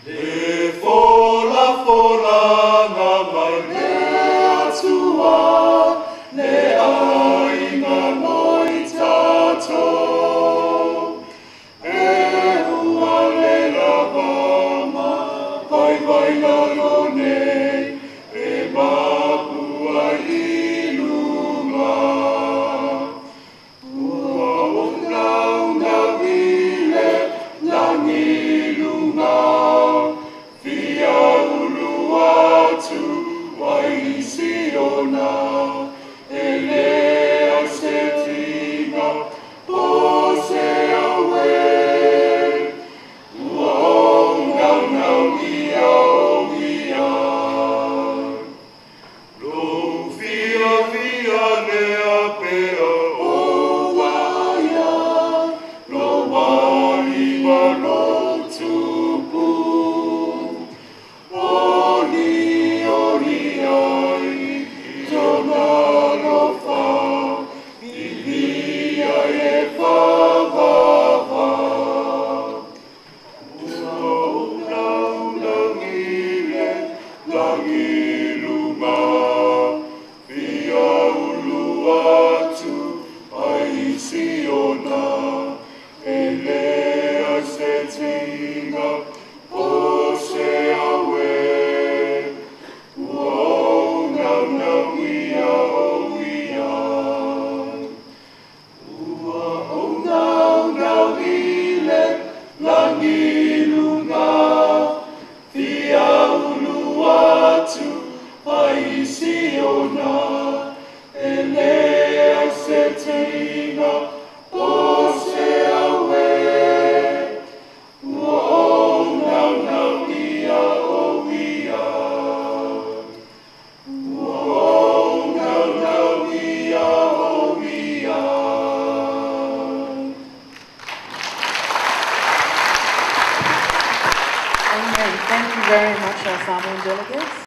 Le fola folanga mai le Atua, le aiga mo i tatou. E ua le lava ma vaivai lalo nei, e mapu ai i luga. Ua ounaunau i le lagi luga, fia ulu atu ai i Siona, e leai se tiga po o se auē. Ua ounaunauia o ia. Lou fiafia lea pea o uaia, lou alii ma lou Tupu. Olioli ai i lona alofa, viia e faavavā. Ua ounaunau i le lagi luga, fia ulu atu ai i Siona, e leai se tiga po o se auē. Ua ounaunauia o ia. Ua ounaunau i le lagi luga, fia ulu atu ai i Siona, e leai se tiga po o se auē. Ua ounaunauia o ia. Ua ounaunauia o ia. Amen. Thank you very much, our Samoan delegates.